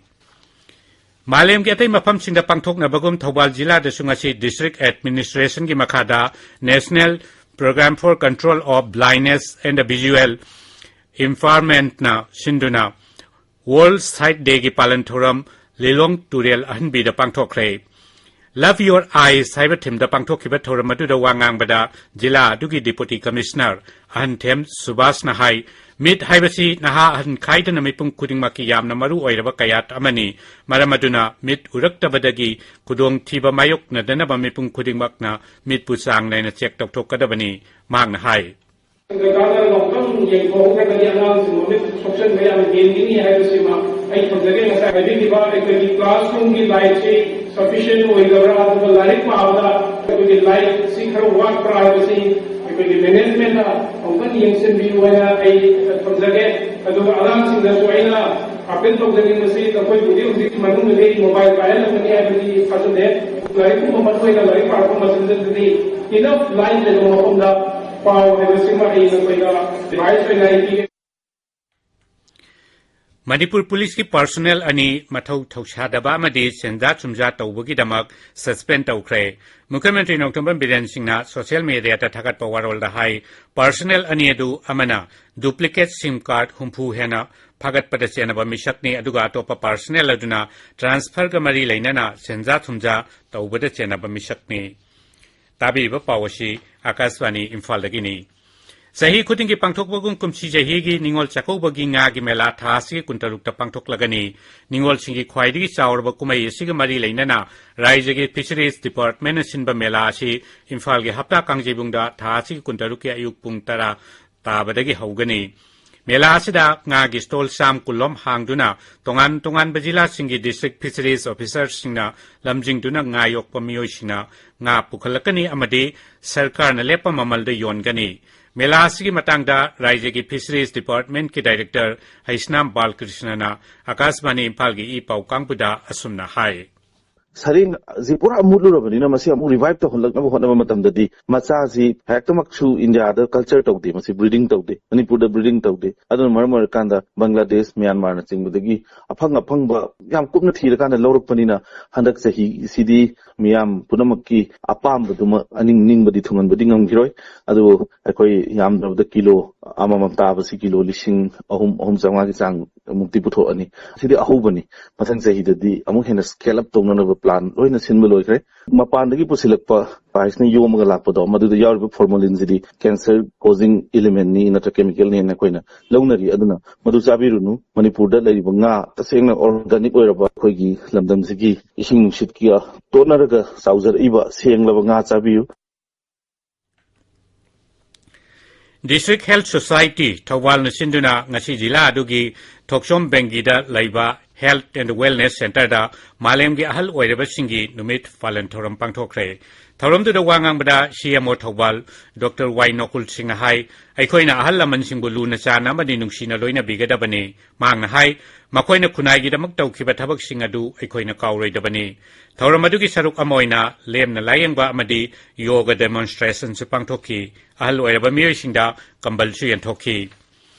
ꯃꯥꯂꯦꯝꯒꯤ ꯑꯇꯩ ꯃꯐꯝꯁꯤꯡꯗ ꯄꯥꯡꯊꯣꯛꯅꯕꯒꯨꯝ ꯊꯧꯕꯥꯜ ꯖꯤꯂꯥꯗꯁꯨ ꯉꯁꯤ ꯗꯤꯁꯇ꯭ꯔꯤꯛ ꯑꯦꯗꯃꯤꯅꯤꯁꯇ꯭ꯔꯦꯁꯟꯒꯤ ꯃꯈꯥꯗ National Program for Control of Blindness and Visual Impairmentꯅ ꯁꯤꯟꯗꯨꯅ World Sight Dayꯒꯤ ꯄꯥꯂꯟ ꯊꯧꯔꯝ ꯂꯤꯂꯣꯡ ꯇꯨꯔꯦꯜ ꯑꯍꯟꯕꯤꯗ ꯄꯥꯡꯊꯣꯛꯈ꯭ꯔꯦ꯫ Love Your Eyes ꯍꯥꯏꯕ ꯊꯤꯝꯗ ꯄꯥꯡꯊꯣꯛꯈꯤꯕ ꯊꯧꯔꯝ ꯑꯗꯨꯗ ꯋꯥ ꯉꯥꯡꯕꯗ ꯖꯤꯂꯥ ꯑꯗꯨꯒꯤ ꯗꯤꯄꯨꯇꯤ ꯀꯃꯤꯁꯅꯔ ꯑꯍꯟꯊꯦꯝ ꯁꯨꯕꯥꯁꯅ ꯍꯥꯏ, ꯃꯤꯠ ꯍꯥꯏꯕꯁꯤ ꯅꯍꯥ ꯑꯍꯟ ꯈꯥꯏꯗꯅ ꯃꯤꯄꯨꯝ ꯈꯨꯗꯤꯡꯃꯛꯀꯤ ꯌꯥꯝꯅ ꯃꯔꯨ ꯑꯣꯏꯔꯕ ꯀꯌꯥꯠ ꯑꯃꯅꯤ꯫ ꯃꯔꯝ ꯑꯗꯨꯅ ꯃꯤꯠ ꯎꯔꯛꯇꯕꯗꯒꯤ ꯈꯨꯗꯣꯡꯊꯤꯕ ꯃꯥꯌꯣꯛꯅꯗꯅꯕ ꯃꯤꯄꯨꯝ ꯈꯨꯗꯤꯡꯃꯛꯅ ꯃꯤꯠꯄꯨ ꯆꯥꯡ ꯅꯥꯏꯅ ꯆꯦꯛ ꯇꯧꯊꯣꯛꯀꯗꯕꯅꯤ꯫ ꯃꯍꯥꯛꯅ ꯍꯥꯏ꯫ ꯁꯤꯡꯗ ꯀꯥꯟꯅꯔꯒ ꯑꯃꯨꯛꯇꯪ ꯌꯦꯡꯊꯣꯛꯍꯧꯗ꯭ꯔꯒꯗꯤ ꯑꯉꯥꯡꯁꯤꯡ ꯃꯃꯤꯠ ꯁꯣꯛꯆꯟꯕ ꯌꯥꯝ ꯍꯦꯟꯒꯅꯤ ꯍꯥꯏꯕꯁꯤꯃ ꯑꯩ ꯊꯝꯖꯒꯦ꯫ ꯉꯁꯥꯏ ꯍꯥꯏꯕꯤꯈꯤꯕ ꯑꯩꯈꯣꯏꯒꯤ classroom ꯒꯤ light ꯁꯤ sufficient ꯑꯣꯏꯗꯕ꯭ꯔꯥ, ꯑꯗꯨꯒ ꯂꯥꯏꯔꯤꯛ ꯄꯥꯕꯗ ꯑꯩꯈꯣꯏꯒꯤ light ꯁꯤ ꯈꯔ ꯋꯥꯠꯄ꯭ꯔꯥ ꯍꯥꯏꯕꯁꯤ ꯑꯩꯈꯣꯏꯒꯤ management ꯅ ꯑꯃꯨꯛꯇꯪ ꯌꯦꯡꯁꯤꯟꯕꯤꯌꯨ ꯍꯥꯏꯅ ꯑꯩ ꯊꯝꯖꯒꯦ꯫ ꯑꯗꯨꯒ ꯑꯉꯥꯡꯁꯤꯡꯗꯁꯨ ꯑꯩꯅ appeal ꯇꯧꯖꯅꯤꯡꯕꯁꯤ, ꯅꯈꯣꯏꯕꯨꯗꯤ ꯍꯧꯖꯤꯛ ꯃꯅꯨꯡꯗꯗꯤ mobile ꯄꯥꯏꯍꯜꯂꯝꯒꯅꯤ ꯍꯥꯏꯕꯗꯤ ꯊꯥꯖꯗꯦ꯫ ꯂꯥꯏꯔꯤꯛꯀꯨꯝꯕ, ꯃꯔꯨꯑꯣꯏꯅ ꯂꯥꯏꯔꯤꯛ ꯄꯥꯔꯛꯄ ꯃꯇꯝꯗꯗꯤ enough light ꯂꯩꯕ ꯃꯐꯝꯗ ꯄꯥꯎ ꯍꯥꯏꯕꯁꯤꯃ ꯑꯩ ꯅꯈꯣꯏꯗ advice ꯑꯣꯏꯅ ꯑꯩ ꯄꯤꯒꯦ꯫ ꯃꯅꯤꯄꯨꯔ ꯄꯨꯂꯤꯁꯀꯤ personnel ꯑꯅꯤ ꯃꯊꯧ ꯊꯧꯁꯥꯗꯕ ꯑꯃꯗꯤ ꯁꯦꯟꯖꯥ ꯊꯨꯝꯖꯥ ꯇꯧꯕꯒꯤꯗꯃꯛ suspend ꯇꯧꯈ꯭ꯔꯦ꯫ ꯃꯨꯈ꯭ꯌ ꯃꯟꯇ꯭ꯔꯤ ꯅꯣꯡꯊꯣꯝꯕꯝ ꯕꯤꯔꯦꯟ ꯁꯤꯡꯅ social media ꯗ ꯊꯥꯒꯠꯄ ꯋꯥꯔꯣꯜꯗ ꯍꯥꯏ, personnel ꯑꯅꯤ ꯑꯗꯨ ꯑꯃꯅ duplicate SIM card ꯍꯨꯝꯐꯨ ꯍꯦꯟꯅ ꯐꯥꯒꯠꯄꯗ ꯆꯦꯟꯅꯕ ꯃꯤꯁꯛꯅꯤ, ꯑꯗꯨꯒ ꯑꯇꯣꯞꯄ personnel ꯑꯗꯨꯅ transfer ꯒ ꯃꯔꯤ ꯂꯩꯅꯅ ꯁꯦꯟꯖꯥ ꯊꯨꯝꯖꯥ ꯇꯧꯕꯗ ꯆꯦꯟꯅꯕ ꯃꯤꯁꯛꯅꯤ꯫ ꯇꯥꯕꯤꯔꯤꯕ ꯄꯥꯎ ꯑꯁꯤ ꯑꯥꯀꯥꯁꯕꯥꯅꯤ ꯏꯝꯐꯥꯜꯗꯒꯤꯅꯤ꯫ ꯆꯍꯤ ꯈꯨꯗꯤꯡꯒꯤ ꯄꯥꯡꯊꯣꯛꯄꯒꯨꯝ ꯀꯨꯝꯁꯤ ꯆꯍꯤꯒꯤ ꯅꯤꯉꯣꯜ ꯆꯥꯛꯀꯧꯕꯒꯤ ꯉꯥꯒꯤ ꯃꯦꯂꯥ ꯊꯥ ꯑꯁꯤꯒꯤ ꯀꯨꯟꯇꯔꯨꯛꯇ ꯄꯥꯡꯊꯣꯛꯂꯒꯅꯤ꯫ ꯅꯤꯉꯣꯜꯁꯤꯡꯒꯤ ꯈ꯭ꯋꯥꯏꯗꯒꯤ ꯆꯥꯎꯔꯕ ꯀꯨꯝꯍꯩ ꯑꯁꯤꯒ ꯃꯔꯤ ꯂꯩꯅꯅ ꯔꯥꯏꯖ꯭ꯌꯒꯤ Fisheries Department ꯅ ꯁꯤꯟꯕ ꯃꯦꯂꯥ ꯑꯁꯤ ꯏꯝꯐꯥꯜꯒꯤ ꯍꯞꯇꯥ ꯀꯥꯡꯖꯩꯕꯨꯡꯗ ꯊꯥ ꯑꯁꯤꯒꯤ ꯀꯨꯟꯇꯔꯨꯛꯀꯤ ꯑꯌꯨꯛ ꯄꯨꯡ ꯇꯔꯥ ꯇꯥꯕꯗꯒꯤ ꯍꯧꯒꯅꯤ꯫ ꯃꯦꯂꯥ ꯑꯁꯤꯗ ꯉꯥꯒꯤ stall ꯆꯥꯝ ꯀꯨꯟꯂꯣꯝ ꯍꯥꯡꯗꯨꯅ ꯇꯣꯉꯥꯟ ꯇꯣꯉꯥꯟꯕ ꯖꯤꯂꯥꯁꯤꯡꯒꯤ district fisheries officer ꯁꯤꯡꯅ ꯂꯝꯖꯤꯡꯗꯨꯅ ꯉꯥ ꯌꯣꯛꯄ ꯃꯤꯑꯣꯏꯁꯤꯡꯅ ꯉꯥ ꯄꯨꯈꯠꯂꯛꯀꯅꯤ ꯑꯃꯗꯤ ꯁꯔꯀꯥꯔꯅ ꯂꯦꯞꯄ ꯃꯃꯜꯗ ꯌꯣꯟꯒꯅꯤ꯫ ꯃꯦꯂꯥ ꯑꯁꯤꯒꯤ ꯃꯇꯥꯡꯗ ꯔꯥꯏꯖ꯭ꯌꯒꯤ Fisheries Department ꯀꯤ Director ꯍꯩꯁꯅꯥꯝ ꯕꯥꯂꯀ꯭ꯔꯤꯁꯅꯅ ꯑꯥꯀꯥꯁꯕꯥꯅꯤ ꯏꯝꯐꯥꯜꯒꯤ ꯏ ꯄꯥꯎ ꯀꯥꯡꯕꯨꯗ ꯑꯁꯨꯝꯅ ꯍꯥꯏ꯫ ꯁꯔꯦꯡꯁꯤ ꯄꯨꯔꯥ ꯃꯨꯠꯂꯨꯔꯕꯅꯤꯅ ꯃꯁꯤ ꯑꯃꯨꯛ revive ꯇꯧꯍꯜꯂꯛꯅꯕ ꯍꯣꯠꯅꯕ ꯃꯇꯝꯗꯗꯤ ꯃꯆꯥꯁꯤ ꯍꯦꯛꯇꯃꯛꯁꯨ ꯏꯟꯗꯤꯌꯥꯗ culture ꯇꯧꯗꯦ, ꯃꯁꯤ breeding ꯇꯧꯗꯦ, ꯃꯅꯤꯄꯨꯔꯗ breeding ꯇꯧꯗꯦ꯫ ꯑꯗꯨꯅ ꯃꯔꯝ ꯑꯣꯏꯔꯀꯥꯟꯗ ꯕꯪꯒ꯭ꯂꯥꯗꯦꯁ, ꯃ꯭ꯌꯥꯟꯃꯥꯔꯅꯆꯤꯡꯕꯗꯒꯤ ꯑꯐꯪ ꯑꯐꯪꯕ ꯌꯥꯝ ꯀꯨꯞꯅ ꯊꯤꯔꯀꯥꯟꯗ ꯂꯧꯔꯛꯄꯅꯤꯅ ꯍꯟꯗꯛ ꯆꯍꯤꯁꯤꯗꯤ ꯃꯤꯌꯥꯝ ꯄꯨꯝꯅꯃꯛꯀꯤ ꯑꯄꯥꯝꯕꯗꯨꯃꯛ ꯑꯅꯤꯡ ꯅꯤꯡꯕꯗꯤ ꯊꯨꯡꯍꯟꯕꯗꯤ ꯉꯝꯈꯤꯔꯣꯏ꯫ ꯑꯗꯨꯕꯨ ꯑꯩꯈꯣꯏ ꯌꯥꯝꯗ꯭ꯔꯕꯗ ꯀꯤꯂꯣ ꯑꯃꯃꯝ ꯇꯥꯕꯁꯤ ꯀꯤꯂꯣ ꯂꯤꯁꯤꯡ ꯑꯍꯨꯝ, ꯑꯍꯨꯝ ꯆꯥꯝꯃꯉꯥꯒꯤ ꯆꯥꯡ ꯑꯃꯨꯛꯇꯤ ꯄꯨꯊꯣꯛꯑꯅꯤ꯫ ꯁꯤꯗꯤ ꯑꯍꯧꯕꯅꯤ꯫ ꯃꯊꯪ ꯆꯍꯤꯗꯗꯤ ꯑꯃꯨꯛ ꯍꯦꯟꯅ scale up ꯇꯧꯅꯅꯕ plan ꯂꯣꯏꯅ ꯁꯤꯟꯕ ꯂꯣꯏꯈ꯭ꯔꯦ꯫ ꯃꯄꯥꯟꯗꯒꯤ ꯄꯨꯁꯤꯜꯂꯛꯄ price ꯅ ꯌꯣꯝꯃꯒ ꯂꯥꯛꯄꯗꯣ, ꯃꯗꯨꯗ ꯌꯥꯎꯔꯤꯕ formalin ꯁꯤꯗꯤ cancer causing element ꯅꯤ ꯅꯠꯇ꯭ꯔ chemical ꯅꯤ ꯍꯥꯏꯅ ꯑꯩꯈꯣꯏꯅ ꯂꯧꯅꯔꯤ꯫ ꯑꯗꯨꯅ ꯃꯗꯨ ꯆꯥꯕꯤꯔꯨꯅꯨ꯫ ꯃꯅꯤꯄꯨꯔꯗ ꯂꯩꯔꯤꯕ ꯉꯥ ꯇꯁꯦꯡꯅ organic ꯑꯣꯏꯔꯕ ꯑꯩꯈꯣꯏꯒꯤ ꯂꯝꯗꯝꯁꯤꯒꯤ ꯏꯁꯤꯡ ꯅꯨꯡꯁꯤꯠꯀ ꯇꯣꯠꯅꯔꯒ ꯆꯥꯎꯖꯔꯛꯏꯕ ꯁꯦꯡꯂꯕ ꯉꯥ ꯆꯥꯕꯤꯌꯨ꯫ District Health Society ꯊꯧꯕꯥꯜꯅ ꯁꯤꯟꯗꯨꯅ ꯉꯁꯤ ꯖꯤꯂꯥ ꯑꯗꯨꯒꯤ ꯊꯣꯛꯆꯣꯝ ꯕꯦꯡꯒꯤꯗ ꯂꯩꯕ Health and Wellness Centreꯗ ꯃꯥꯂꯦꯝꯒꯤ ꯑꯍꯜ ꯑꯣꯏꯔꯕꯁꯤꯡꯒꯤ ꯅꯨꯃꯤꯠ ꯄꯥꯂꯟ ꯊꯧꯔꯝ ꯄꯥꯡꯊꯣꯛꯈ꯭ꯔꯦ꯫ ꯊꯧꯔꯝꯗꯨꯗ ꯋꯥ ꯉꯥꯡꯕꯗ C M O Thoubal Doctor Y ꯅꯣꯀꯨꯜ ꯁꯤꯡꯅ ꯍꯥꯏ, ꯑꯩꯈꯣꯏꯅ ꯑꯍꯜ ꯂꯃꯟꯁꯤꯡꯕꯨ ꯂꯨꯅ ꯆꯥꯟꯅ ꯑꯃꯗꯤ ꯅꯨꯡꯁꯤꯅ ꯂꯣꯏꯅꯕꯤꯒꯗꯕꯅꯤ꯫ ꯃꯍꯥꯛꯅ ꯍꯥꯏ, ꯃꯈꯣꯏꯅ ꯈꯨꯟꯅꯥꯏꯒꯤꯗꯃꯛ ꯇꯧꯈꯤꯕ ꯊꯕꯛꯁꯤꯡ ꯑꯗꯨ ꯑꯩꯈꯣꯏꯅ ꯀꯥꯎꯔꯣꯏꯗꯕꯅꯤ꯫ ꯊꯧꯔꯝ ꯑꯗꯨꯒꯤ ꯁꯔꯨꯛ ꯑꯃ ꯑꯣꯏꯅ ꯂꯦꯝꯅ ꯂꯥꯌꯦꯡꯕ ꯑꯃꯗꯤ ꯌꯣꯒ demonstrationꯁꯨ ꯄꯥꯡꯊꯣꯛꯈꯤ꯫ ꯑꯍꯜ ꯑꯣꯏꯔꯕ ꯃꯤꯑꯣꯏꯁꯤꯡꯗ ꯀꯝꯕꯜꯁꯨ ꯌꯦꯟꯊꯣꯛꯈꯤ꯫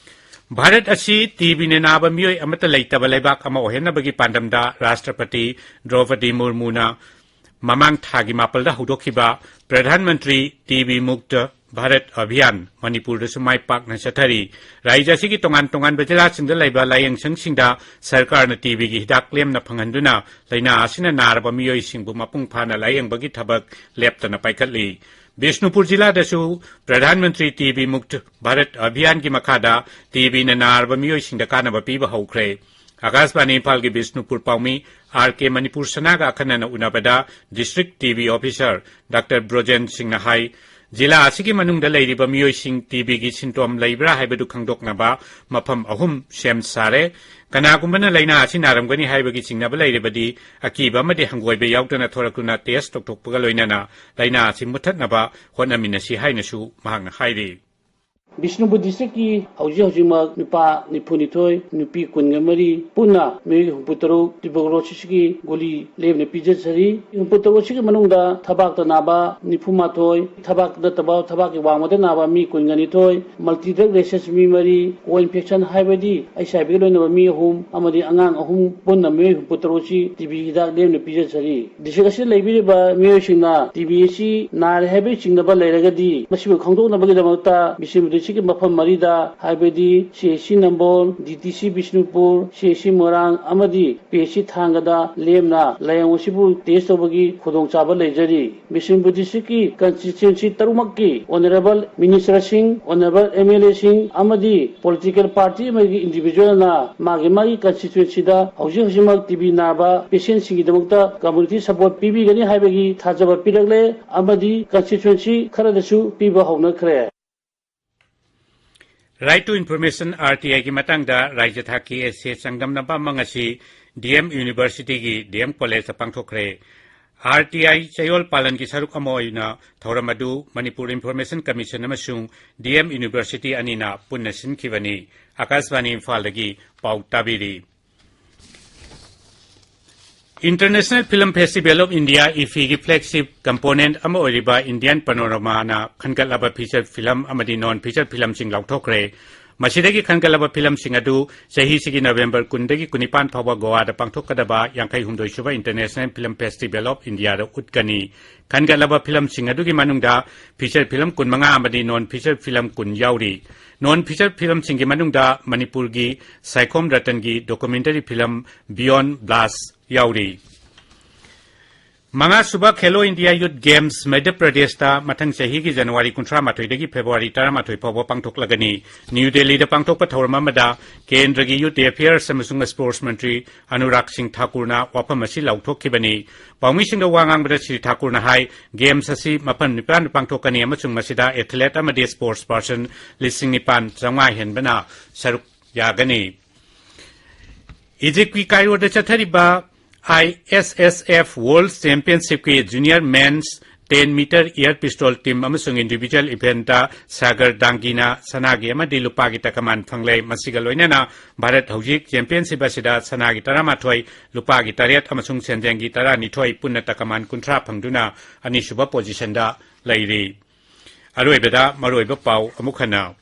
ꯚꯥꯔꯠ ꯑꯁꯤ ꯇꯤꯕꯤꯅ ꯅꯥꯕ ꯃꯤꯑꯣꯏ ꯑꯃꯠꯇ ꯂꯩꯇꯕ ꯂꯩꯕꯥꯛ ꯑꯃ ꯑꯣꯏꯍꯟꯅꯕꯒꯤ ꯄꯥꯟꯗꯝꯗ ꯔꯥꯁꯇ꯭ꯔꯄꯇꯤ ꯗ꯭ꯔꯧꯄꯗꯤ ꯃꯨꯔꯃꯨꯅ ꯃꯃꯥꯡ ꯊꯥꯒꯤ ꯃꯥꯄꯜꯗ ꯍꯧꯗꯣꯛꯈꯤꯕ ꯄ꯭ꯔꯙꯥꯟ ꯃꯟꯇ꯭ꯔꯤ ꯇꯤꯕꯤ ꯃꯨꯛꯇ ꯚꯥꯔꯠ ꯑꯚꯤꯌꯥꯟ ꯃꯅꯤꯄꯨꯔꯗꯁꯨ ꯃꯥꯏ ꯄꯥꯛꯅ ꯆꯠꯊꯔꯤ꯫ ꯔꯥꯖ꯭ꯌ ꯑꯁꯤꯒꯤ ꯇꯣꯉꯥꯟ ꯇꯣꯉꯥꯟꯕ ꯖꯤꯂꯥꯁꯤꯡꯗ ꯂꯩꯕ ꯂꯥꯌꯦꯡꯁꯪꯁꯤꯡꯗ ꯁꯔꯀꯥꯔꯅ ꯇꯤꯕꯤꯒꯤ ꯍꯤꯗꯥꯛ ꯂꯦꯝꯅ ꯐꯪꯍꯟꯗꯨꯅ ꯂꯥꯏꯅꯥ ꯑꯁꯤꯅ ꯅꯥꯔꯕ ꯃꯤꯑꯣꯏꯁꯤꯡꯕꯨ ꯃꯄꯨꯡ ꯐꯥꯅ ꯂꯥꯌꯦꯡꯕꯒꯤ ꯊꯕꯛ ꯂꯦꯞꯇꯅ ꯄꯥꯏꯈꯠꯂꯤ꯫ ꯕꯤꯁꯅꯨꯄꯨꯔ ꯖꯤꯂꯥꯗꯁꯨ ꯄ꯭ꯔꯙꯥꯟ ꯃꯟꯇ꯭ꯔꯤ ꯇꯤꯕꯤ ꯃꯨꯛꯇ ꯚꯥꯔꯠ ꯑꯚꯤꯌꯥꯟꯒꯤ ꯃꯈꯥꯗ ꯇꯤꯕꯤꯅ ꯅꯥꯔꯕ ꯃꯤꯑꯣꯏꯁꯤꯡꯗ ꯀꯥꯟꯅꯕ ꯄꯤꯕ ꯍꯧꯈ꯭ꯔꯦ꯫ ꯑꯀꯥꯁꯕꯥꯅꯤ ꯏꯝꯐꯥꯜꯒꯤ ꯕꯤꯁꯅꯨꯄꯨꯔ ꯄꯥꯎꯃꯤ R K ꯃꯅꯤꯄꯨꯔ ꯁꯅꯥꯒ ꯑꯈꯟꯅꯅ ꯎꯅꯕꯗ district T B officer Doctor Brojen ꯁꯤꯡꯅ ꯍꯥꯏ, ꯖꯤꯂꯥ ꯑꯁꯤꯒꯤ ꯃꯅꯨꯡꯗ ꯂꯩꯔꯤꯕ ꯃꯤꯑꯣꯏꯁꯤꯡ ꯇꯤꯕꯤꯒꯤ symptom ꯂꯩꯕ꯭ꯔꯥ ꯍꯥꯏꯕꯗꯨ ꯈꯪꯗꯣꯛꯅꯕ ꯃꯐꯝ ꯑꯍꯨꯝ ꯁꯦꯝ ꯁꯥꯔꯦ꯫ ꯀꯅꯥꯒꯨꯝꯕꯅ ꯂꯥꯏꯅꯥ ꯑꯁꯤ ꯅꯥꯔꯝꯒꯅꯤ ꯍꯥꯏꯕꯒꯤ ꯆꯤꯡꯅꯕ ꯂꯩꯔꯕꯗꯤ ꯑꯀꯤꯕ ꯑꯃꯗꯤ ꯍꯪꯒꯣꯏꯕ ꯌꯥꯎꯗꯅ ꯊꯣꯔꯛꯇꯨꯅ test ꯇꯧꯊꯣꯛꯄꯒ ꯂꯣꯏꯅꯅ ꯂꯥꯏꯅꯥ ꯑꯁꯤ ꯃꯨꯠꯊꯠꯅꯕ ꯍꯣꯠꯅꯃꯤꯟꯅꯁꯤ ꯍꯥꯏꯅꯁꯨ ꯃꯍꯥꯛꯅ ꯍꯥꯏꯔꯤ꯫ ꯕꯤꯁꯅꯨꯄꯨꯔ districtꯀꯤ ꯍꯧꯖꯤꯛ ꯍꯧꯖꯤꯛꯃꯛ ꯅꯨꯄꯥ ꯅꯤꯐꯨꯅꯤꯊꯣꯏ, ꯅꯨꯄꯤ ꯀꯨꯟꯒ ꯃꯔꯤ, ꯄꯨꯟꯅ ꯃꯤꯑꯣꯏ ꯍꯨꯝꯐꯨꯇꯔꯨꯛ tuberculosisꯀꯤ ꯒꯨꯂꯤ ꯂꯦꯝꯅ ꯄꯤꯖꯊꯔꯤ꯫ ꯍꯨꯝꯐꯨꯇꯔꯨꯛ ꯑꯁꯤꯒꯤ ꯃꯅꯨꯡꯗ ꯊꯕꯥꯛꯇ ꯅꯥꯕ ꯅꯤꯐꯨꯃꯥꯊꯣꯏ, ꯊꯕꯥꯛ ꯅꯠꯇꯕ ꯊꯕꯥꯛꯀꯤ ꯋꯥꯡꯃꯗ ꯅꯥꯕ ꯃꯤ ꯀꯨꯟꯒ ꯅꯤꯊꯣꯏ, multi drug resistance ꯃꯤ ꯃꯔꯤ, co-infection ꯍꯥꯏꯕꯗꯤ HIV ꯒ ꯂꯣꯏꯅꯕ ꯃꯤ ꯑꯍꯨꯝ, ꯑꯃꯗꯤ ꯑꯉꯥꯡ ꯑꯍꯨꯝ, ꯄꯨꯟꯅ ꯃꯤꯑꯣꯏ ꯍꯨꯝꯐꯨꯇꯔꯨꯛ ꯑꯁꯤ ꯇꯤꯕꯤ ꯍꯤꯗꯥꯛ ꯂꯦꯝꯅ ꯄꯤꯖꯊꯔꯤ꯫ District ꯑꯁꯤꯗ ꯂꯩꯕꯤꯔꯤꯕ ꯃꯤꯑꯣꯏꯁꯤꯡꯅ ꯇꯤꯕꯤ ꯑꯁꯤ ꯅꯥꯔꯦ ꯍꯥꯏꯕꯒꯤ ꯆꯤꯡꯅꯕ ꯂꯩꯔꯒꯗꯤ, ꯃꯁꯤꯕꯨ ꯈꯪꯗꯣꯛꯅꯕꯒꯤꯗꯃꯛꯇ ꯕꯤꯁꯅꯨꯄꯨꯔ districtꯀꯤ ꯃꯐꯝ ꯃꯔꯤꯗ, ꯍꯥꯏꯕꯗꯤ C H C ꯅꯝꯕꯣꯜ, D T C Bishnupur, C H C ꯃꯣꯏꯔꯥꯡ ꯑꯃꯗꯤ P H C ꯊꯥꯡꯒꯗ ꯂꯦꯝꯅ ꯂꯥꯏꯑꯣꯡ ꯑꯁꯤꯕꯨ test ꯇꯧꯕꯒꯤ ꯈꯨꯗꯣꯡꯆꯥꯕ ꯂꯩꯖꯔꯤ꯫ ꯕꯤꯁꯅꯨꯄꯨꯔ districtꯀꯤ constituency ꯇꯔꯨꯛꯃꯛꯀꯤ honourable ministerꯁꯤꯡ, honourable MLAꯁꯤꯡ ꯑꯃꯗꯤ political party ꯑꯃꯒꯤ individualꯅ ꯃꯥꯒꯤ ꯃꯥꯒꯤ constituencyꯗ ꯍꯧꯖꯤꯛ ꯍꯧꯖꯤꯛꯃꯛ ꯇꯤꯕꯤ ꯅꯥꯕ patientꯁꯤꯡꯒꯤꯗꯃꯛꯇ community support ꯄꯤꯕꯤꯒꯅꯤ ꯍꯥꯏꯕꯒꯤ ꯊꯥꯖꯕ ꯄꯤꯔꯛꯂꯦ ꯑꯃꯗꯤ constituency ꯈꯔꯗꯁꯨ ꯄꯤꯕ ꯍꯧꯅꯈ꯭ꯔꯦ꯫ Right to Information, R T I, ꯒꯤ ꯃꯇꯥꯡꯗ ꯔꯥꯖ꯭ꯌ ꯊꯥꯛꯀꯤ essay ꯆꯥꯡꯗꯝꯅꯕ ꯑꯃ ꯉꯁꯤ D M University ꯒꯤ D M College ꯇ ꯄꯥꯡꯊꯣꯛꯈ꯭ꯔꯦ꯫ R T I ꯆꯌꯣꯜ ꯄꯥꯂꯟꯒꯤ ꯁꯔꯨꯛ ꯑꯃ ꯑꯣꯏꯅ ꯊꯧꯔꯝ ꯑꯗꯨ ꯃꯅꯤꯄꯨꯔ Information Commission ꯑꯃꯁꯨꯡ D M University ꯑꯅꯤꯅ ꯄꯨꯟꯅ ꯁꯤꯟꯈꯤꯕꯅꯤ꯫ ꯑꯀꯥꯁꯕꯥꯅꯤ ꯏꯝꯐꯥꯜꯗꯒꯤ ꯄꯥꯎ ꯇꯥꯕꯤꯔꯤ꯫ International Film Festival of India, IFFI, ꯒꯤ flagship component ꯑꯃ ꯑꯣꯏꯔꯤꯕ Indian Panorama ꯅ ꯈꯟꯒꯠꯂꯕ feature film ꯑꯃꯗꯤ non feature film ꯁꯤꯡ ꯂꯥꯎꯊꯣꯛꯈ꯭ꯔꯦ꯫ ꯃꯁꯤꯗꯒꯤ ꯈꯟꯒꯠꯂꯕ film ꯁꯤꯡ ꯑꯗꯨ ꯆꯍꯤꯁꯤꯒꯤ November ꯀꯨꯟꯗꯒꯤ ꯀꯨꯟꯅꯤꯄꯥꯟ ꯐꯥꯎꯕ ꯒꯣꯋꯥꯗ ꯄꯥꯡꯊꯣꯛꯀꯗꯕ ꯌꯥꯡꯈꯩ ꯍꯨꯝꯗꯣꯏ ꯁꯨꯕ International Film Festival of India ꯗ ꯎꯠꯀꯅꯤ꯫ ꯈꯟꯒꯠꯂꯕ film ꯁꯤꯡ ꯑꯗꯨꯒꯤ ꯃꯅꯨꯡꯗ feature film ꯀꯨꯟꯃꯉꯥ ꯑꯃꯗꯤ non feature film ꯀꯨꯟ ꯌꯥꯎꯔꯤ꯫ Non feature film ꯁꯤꯡꯒꯤ ꯃꯅꯨꯡꯗ ꯃꯅꯤꯄꯨꯔꯒꯤ Saikhom ꯔꯇꯟꯒꯤ documentary film Beyond Blast ꯌꯥꯎꯔꯤ꯫ ꯃꯉꯥꯁꯨꯕ Khelo India Youth Games ꯃꯙ꯭ꯌ ꯄ꯭ꯔꯗꯦꯁꯇ ꯃꯊꯪ ꯆꯍꯤꯒꯤ January ꯀꯨꯟꯊ꯭ꯔꯥ ꯃꯥꯊꯣꯏꯗꯒꯤ February ꯇꯔꯥꯃꯥꯊꯣꯏ ꯐꯥꯎꯕ ꯄꯥꯡꯊꯣꯛꯂꯒꯅꯤ꯫ ꯅ꯭ꯌꯨ ꯗꯦꯜꯂꯤꯗ ꯄꯥꯡꯊꯣꯛꯄ ꯊꯧꯔꯝ ꯑꯃꯗ ꯀꯦꯟꯗ꯭ꯔꯒꯤ Youth Affairs ꯑꯃꯁꯨꯡ Sports ꯃꯟꯇ꯭ꯔꯤ ꯑꯅꯨꯔꯥꯒ ꯁꯤꯡ ꯊꯥꯀꯨꯔꯅ ꯋꯥꯐꯝ ꯑꯁꯤ ꯂꯥꯎꯊꯣꯛꯈꯤꯕꯅꯤ꯫ ꯄꯥꯎꯃꯤꯁꯤꯡꯗ ꯋꯥ ꯉꯥꯡꯕꯗ ꯁ꯭ꯔꯤ ꯊꯥꯀꯨꯔꯅ ꯍꯥꯏ, games ꯑꯁꯤ ꯃꯐꯝ ꯅꯤꯄꯥꯟꯗ ꯄꯥꯡꯊꯣꯛꯀꯅꯤ ꯑꯃꯁꯨꯡ ꯃꯁꯤꯗ athlete ꯑꯃꯗꯤ sports person ꯂꯤꯁꯤꯡ ꯅꯤꯄꯥꯟ ꯆꯥꯝꯃꯉꯥ ꯍꯦꯟꯕꯅ ꯁꯔꯨꯛ ꯌꯥꯒꯅꯤ꯫ ꯏꯖꯤꯞꯀꯤ ꯀꯥꯏꯔꯣꯗ ꯆꯠꯊꯔꯤꯕ I S S F World Championship ꯀꯤ junior men's ten meter air pistol team ꯑꯃꯁꯨꯡ individual event ꯇ ꯁꯥꯒꯔ ꯗꯥꯡꯒꯤꯅ ꯁꯅꯥꯒꯤ ꯑꯃꯗꯤ ꯂꯨꯄꯥꯒꯤ ꯇꯀꯃꯥꯟ ꯐꯪꯂꯦ꯫ ꯃꯁꯤꯒ ꯂꯣꯏꯅꯅ ꯚꯥꯔꯠ ꯍꯧꯖꯤꯛ championship ꯑꯁꯤꯗ ꯁꯅꯥꯒꯤ ꯇꯔꯥꯃꯥꯊꯣꯏ, ꯂꯨꯄꯥꯒꯤ ꯇꯔꯦꯠ ꯑꯃꯁꯨꯡ ꯁꯦꯟꯖꯦꯡꯒꯤ ꯇꯔꯥꯅꯤꯊꯣꯏ, ꯄꯨꯟꯅ ꯇꯀꯃꯥꯟ ꯀꯨꯟꯊ꯭ꯔꯥ ꯐꯪꯗꯨꯅ ꯑꯅꯤꯁꯨꯕ position ꯗ ꯂꯩꯔꯤ꯫ ꯑꯔꯣꯏꯕꯗ ꯃꯔꯨꯑꯣꯏꯕ ꯄꯥꯎ ꯑꯃꯨꯛ ꯍꯟꯅ꯫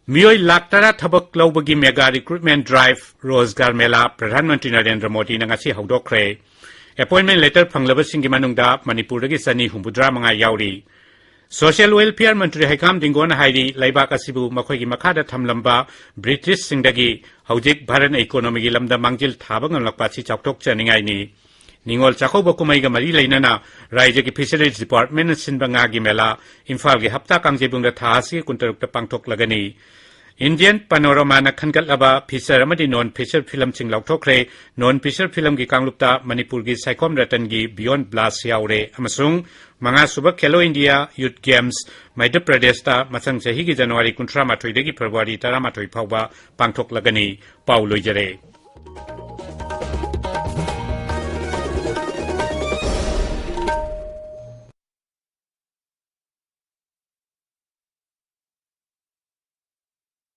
ꯃꯤꯑꯣꯏ ꯂꯥꯈ ꯇꯔꯥ ꯊꯕꯛ ꯂꯧꯕꯒꯤ mega recruitment drive ꯔꯣꯖꯒꯥꯔ ꯃꯦꯂꯥ ꯄ꯭ꯔꯙꯥꯟ ꯃꯟꯇ꯭ꯔꯤ ꯅꯔꯦꯟꯗ꯭ꯔ ꯃꯣꯗꯤꯅ ꯉꯁꯤ ꯍꯧꯗꯣꯛꯈ꯭ꯔꯦ꯫ Appointment letter ꯐꯪꯂꯕꯁꯤꯡꯒꯤ ꯃꯅꯨꯡꯗ ꯃꯅꯤꯄꯨꯔꯗꯒꯤ ꯆꯅꯤ ꯍꯨꯝꯐꯨꯇꯔꯥ ꯃꯉꯥ ꯌꯥꯎꯔꯤ꯫ Social Welfare ꯃꯟꯇ꯭ꯔꯤ ꯍꯩꯈꯥꯝ ꯗꯤꯡꯒꯣꯅ ꯍꯥꯏꯔꯤ, ꯂꯩꯕꯥꯛ ꯑꯁꯤꯕꯨ ꯃꯈꯣꯏꯒꯤ ꯃꯈꯥꯗ ꯊꯝꯂꯝꯕ ꯕ꯭ꯔꯤꯇꯤꯁꯁꯤꯡꯗꯒꯤ ꯍꯧꯖꯤꯛ ꯚꯥꯔꯠꯅ economy ꯒꯤ ꯂꯝꯗ ꯃꯥꯡꯖꯤꯜ ꯊꯥꯕ ꯉꯝꯂꯛꯄ ꯑꯁꯤ ꯆꯥꯎꯊꯣꯛꯆꯅꯤꯡꯉꯥꯏꯅꯤ꯫ ꯅꯤꯉꯣꯜ ꯆꯥꯛꯀꯧꯕ ꯀꯨꯝꯍꯩꯒ ꯃꯔꯤ ꯂꯩꯅꯅ ꯔꯥꯖ꯭ꯌꯒꯤ Fisheries Department ꯅ ꯁꯤꯟꯕ ꯉꯥꯒꯤ ꯃꯦꯂꯥ ꯏꯝꯐꯥꯜꯒꯤ ꯍꯞꯇꯥ ꯀꯥꯡꯖꯩꯕꯨꯡꯗ ꯊꯥ ꯑꯁꯤꯒꯤ ꯀꯨꯟꯇꯔꯨꯛꯇ ꯄꯥꯡꯊꯣꯛꯂꯒꯅꯤ꯫ Indian Panoramaꯅ ꯈꯟꯒꯠꯂꯕ feature ꯑꯃꯗꯤ non feature filmꯁꯤꯡ ꯂꯥꯎꯊꯣꯛꯈ꯭ꯔꯦ꯫ Non feature filmꯒꯤ ꯀꯥꯡꯂꯨꯞꯇ ꯃꯅꯤꯄꯨꯔꯒꯤ ꯁꯥꯏꯈꯣꯝ ꯔꯇꯟꯒꯤ Beyond Blast ꯌꯥꯎꯔꯦ ꯑꯃꯁꯨꯡ ꯃꯉꯥꯁꯨꯕ Khelo India Youth Games ꯃꯙ꯭ꯌ ꯄ꯭ꯔꯗꯦꯁꯇ ꯃꯊꯪ ꯆꯍꯤꯒꯤ ꯖꯅꯋꯥꯔꯤ ꯀꯨꯟꯊ꯭ꯔꯥ ꯃꯥꯊꯣꯏꯗꯒꯤ ꯐꯦꯕ꯭ꯔꯨꯋꯥꯔꯤ ꯇꯔꯥꯃꯥꯊꯣꯏ ꯐꯥꯎꯕ ꯄꯥꯡꯊꯣꯛꯂꯒꯅꯤ꯫ ꯄꯥꯎ ꯂꯣꯏꯖꯔꯦ꯫